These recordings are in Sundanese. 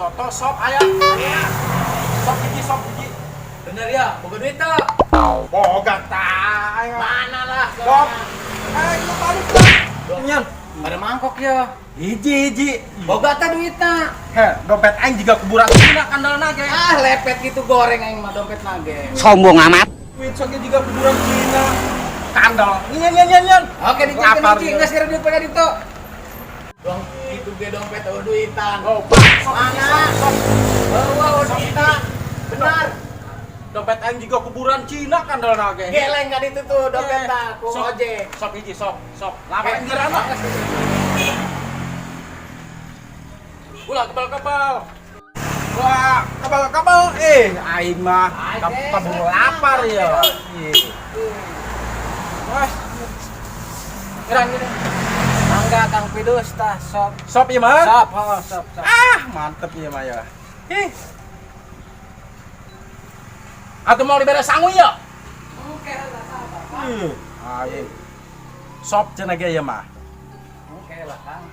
Soto sop aya. Sop hiji, sop hiji. Bener ya, boga duit teu? Boga tah. Ayo. Mana lah? Sop. Ayo balik lah. Nyan. Pada mangkok ya. Hiji hiji. Boga teh duitna. Heh, dompet aing juga kuburan Cina kandalna ge. Ah, lepet gitu goreng aing mah dompet nage. Sombong amat. Duit sok juga kuburan Cina. Kandal. Nyan nyan nyan nyan. Oke, dicek Lapar hiji, dia. geus kira duit pada ditu. Dong, itu ge dompet eueuh duitan. Oh, sok Mana? Sok. Eueuh duitan. Benar. Dompet aing juga kuburan Cina kandalna ge. Geleng ka ditu tuh dompetna ku Sok. ojek. Sok hiji sok, sok. Lapar geurana. Ulah kebal-kebal. Wah, kebal-kebal. Aing mah kabur lapar ya. Ih. Wah. Gerang gini. Mangga Kang Pidus tah sop. Sop ieu mah. Sop, oh, sop, sop. Ah, mantep ieu mah ya. Ih. Atuh mau dibere sangu ya? Oke lah apa. Ih, aing. Sop cenah ge ieu mah. Oke lah Kang.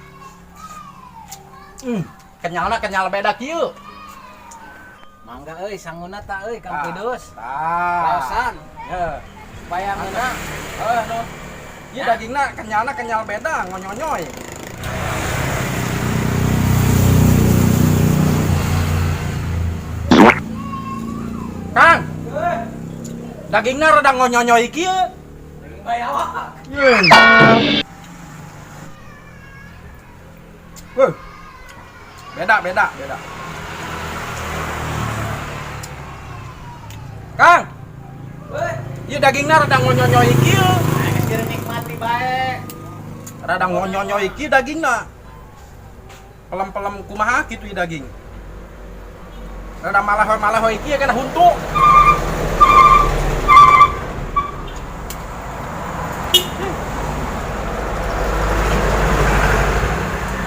Kenyalna kenyal beda kieu. Mangga euy sanguna ta euy Kang Pidus. Tah. Raosan Ya. supaya ngeuna. Eh, no. Ieu dagingna kenyalna kenyal beda, ngonyonyoy. Kang. Dagingna rada ngonyonyoy kieu. Daging bayawak. Weh. Beda, beda, beda. Kang, Weh, ieu dagingna rada ngonyonyoy kieu. geus kira nikmati bae. Rada ngonyonyoy kieu dagingna. Pelem-pelem kumaha kitu ieu daging. Rada malah-malah kieu kana huntu.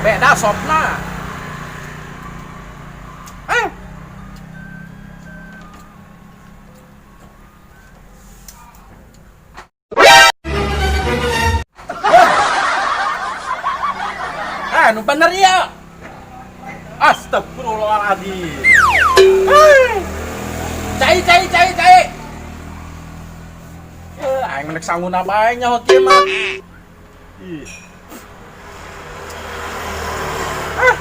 Beda sopna. Eh. Nu bener ya. Astagfirullahaladzim. Cai cai cai cai. Aing menek sanguna bae nyaho kieu mah. Ih. Ah.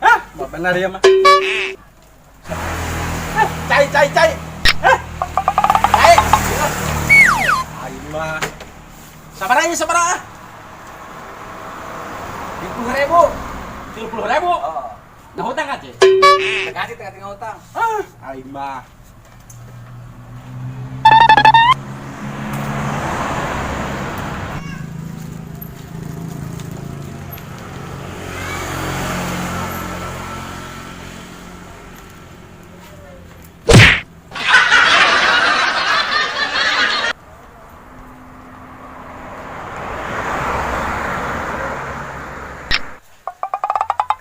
Ah, mah bener ya mah. Ah, cai cai cai. Ah. Cai. Aing mah. Sabar aja, sabar ah. 30.000. 30.000. Oh. Nah hutang aja. Kasih tengah tinggal utang. Ah, aing mah.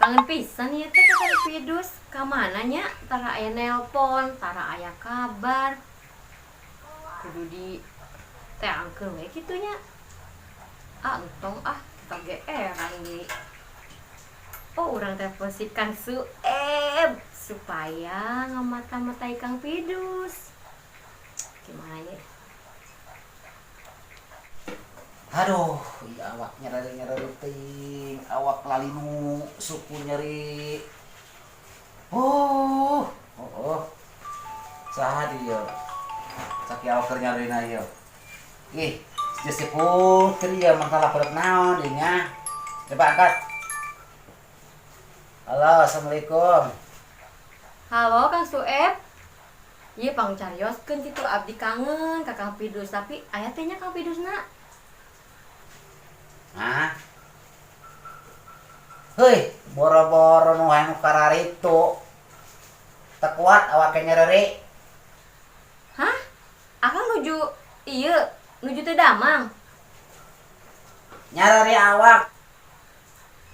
Kangen pisan ieu teh ka Kang Pidus. Ka mana nya? Tara aya nelpon, tara aya kabar. Kudu di teangkeun we kitu nya. Ah, entong ah, kita geeran deui. Oh, urang telepon si Kang Sueb supaya ngamata-matai Kang Pidus. Gimana ya? Aduh, iya awak nyereri-nyereri ting, awak lalinu, suku nyeri. Oh, oh, oh. Saha dia? Saki awak keur nyerina ieu. Ih, si Putri ya masalah perut naon ieu nya. Coba angkat. Halo, assalamualaikum. Halo Kang Sueb. Ieu pangcarioskeun kitu abdi kangen ka Kang Pidus, tapi aya teh nya Kang Pidusna. Hah? Heuy, boro-boro nu hayang kararitu. Teu kuat awake nyereri. Hah? Akang nuju ieu, nuju teu damang. Nyereri awak.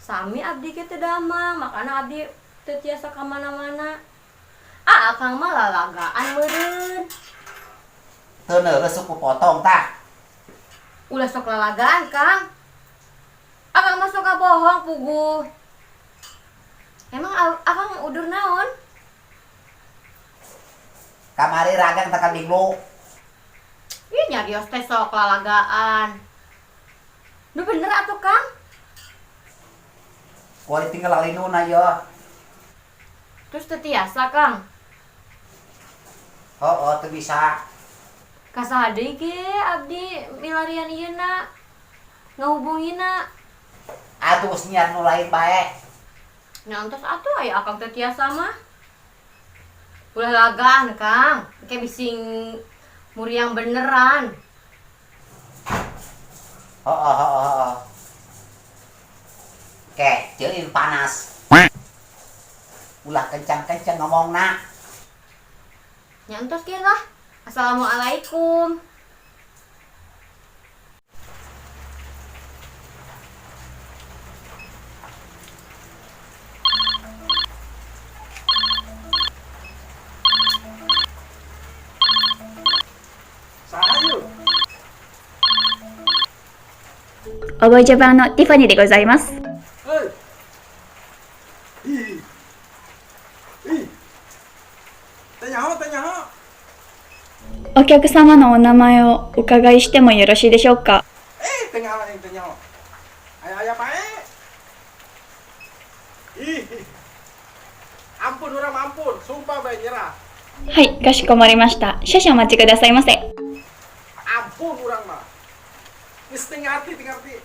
Sami abdi ge teu damang, makana abdi teu tiasa ka mana-mana. Ah, akang mah lalagaan meureun. Teu neureus suku potong tah. Ulah sok lalagaan, Kang. Akang mah suka bohong puguh. Emang akang udur naon? Kamari ragang tak minggu. Ih, nyarios teh sok lalagaan. Nu bener atuh, Kang? Kuari tinggal lalinuna yo. Terus teu tiasa, Kang. Oh, teu bisa. Ka saha deui ge abdi milarian ieu na. Ngahubungina. Atuh geus nyiar nu lain bae. Nya entos atuh aya akang teu tiasa mah. Ulah lagaan, Kang. Engke bising muriang beneran. Oh. Ke, ceuin panas. Ulah kencang-kencang ngomongna. Nya entos kieu lah. Assalamualaikum. Saha yeuh? 覚えジャパンのティファニーでございます。 Hei. Ih. Ih. Teu nyaho, teu nyaho. お客様のお名前をお伺いしてもよろしいでしょうか？ Eh, teu nyaho aing teu nyaho. Aya aya bae. Ih. Ampun urang mah ampun, sumpah bae nyerah. はい、かしこまりました。少々お待ちくださいませ。 Ampun urang mah. Geus teu ngarti, teu ngarti.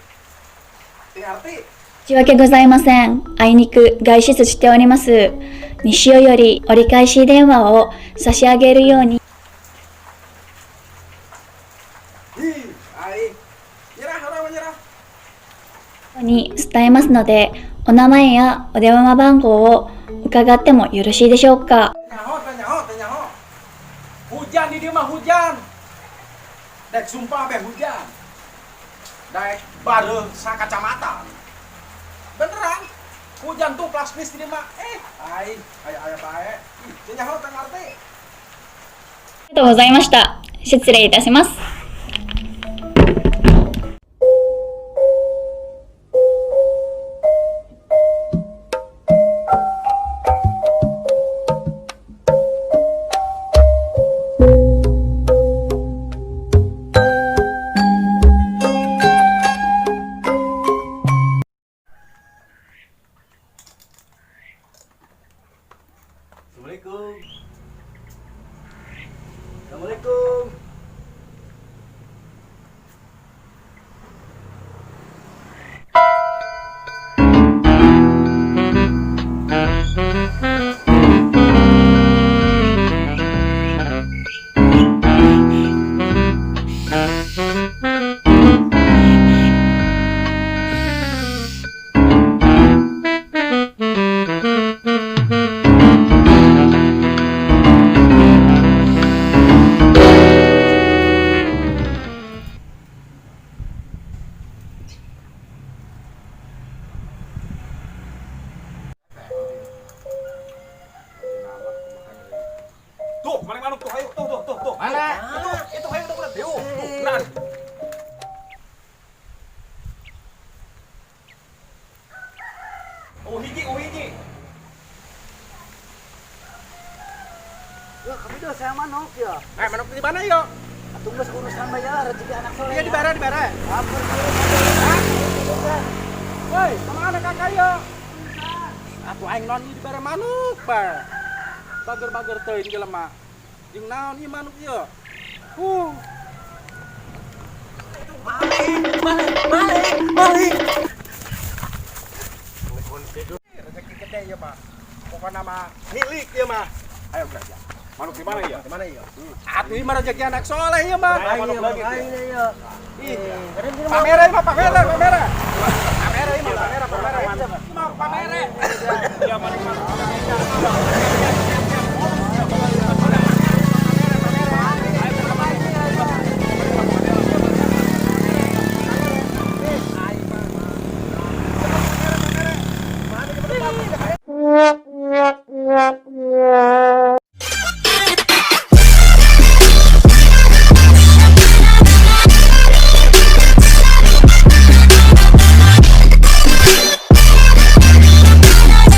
Teu ngarti. 申し訳ございません。あいにく外出しております。西尾より折り返し電話を差し上げるように。 Ih, aing. Nyerah urang mah nyerah. に伝えますので、お名前やお電話番号を伺ってもよろしいでしょうか？ Nyaho, teu nyaho, teu nyaho. Hujan di dieu mah hujan. Dek sumpah be hujan. Dek bareuh sakacamatan. Beneran. Hujan tuh plastis di dieu mah. Eh, aing aya aya bae. Ih, teu nyaho teu ngarti. ありがとうございました。失礼いたします。 Assalamualaikum. Assalamualaikum. Tuh, maling manuk tuh, ayo, tuh, tuh, tuh, tuh. Mana? Itu, itu, ayo, tuh, tuh, tuh, beneran. Oh, hiji, oh, hiji. Ya, kami dah saya manuk ya. Eh, manuk di mana yo? Atuh geus urusan bayar rezeki anak soleh. Iya, di bare, di bare. Ampun. Woi, kemana kakak yo? Atuh aing non di bare manuk, bae. Bager-bager teuing jelema. Jeung naon ieu manuk ieu? Huh. Maling, maling, maling, maling. Rezeki gede ieu mah. Pokokna mah milik ieu mah. Ayo belajar. Manuk di mana ya? Di mana ieu? Atuh ieu mah rezeki anak soleh ieu mah. Manuk lagi. Iya. Ih, pamere mah pamere, pamere. Pamere ieu mah pamere, pamere. Ieu mah pamere. Iya, maling manuk.